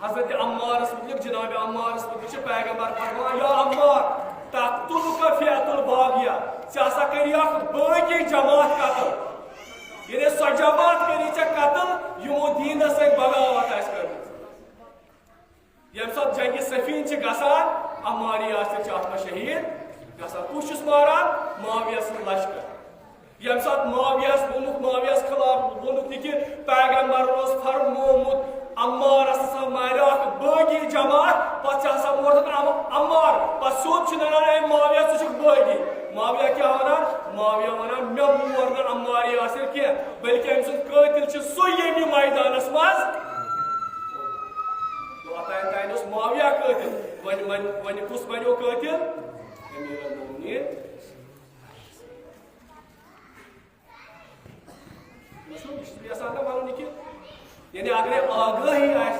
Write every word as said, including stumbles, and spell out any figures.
حضرت عمارس متعلق، جناب عمارس متعلق چھِ پیغمبر فرمان، یا عمار، تقتلک فئة الباغیہ، ژےٚ ہسا کری اکھ باغی جماعت قتل۔ یعنی سۄ جماعت کری ژےٚ قتل، یِمو دیٖنس سۭتۍ بغاوت آسہِ کٔرمٕژ۔ ییٚمہِ ساتہٕ جنگِ صفین چھِ گژھان، عمار یاسر چھِ اتھ منٛز شہید گژھان۔ کُس چھُس ماران؟ معاویہ سُنٛد لشکر۔ ییٚمہِ ساتہٕ معاویہس ووٚنُکھ، معاویہس خلاف ووٚنُکھ یہِ کہِ پیغمبرن اوس فرمومُت، عمارس ہسا مارِ اکھ بٲغی جماعت، پتہٕ چھِ آسان مورتن عم-، عمار، پتہٕ سیوٚد چھُ ننان، "اے معاویہ، ژٕ چھُکھ بٲغی۔" معاویہ کیٛاہ ونان؟ معاویہ ونان، "مےٚ مور نہٕ عمار یاسر کینٛہہ، بلکہِ أمۍ سُنٛد قٲتِل چھُ سُے، ییٚمۍ یہِ میدانس منٛز۔" گوٚو، اوٚتام تام اوس معاویہ قٲتِل، وۄنۍ، وۄنۍ، وۄنۍ کُس بنیو قٲتِل؟ امیر المومنین۔ وٕچھِو، یہِ چھُس بہٕ یژھان نہ وَنُن یہِ کہِ، یعنی اگرے آگٲہی آسہِ نہٕ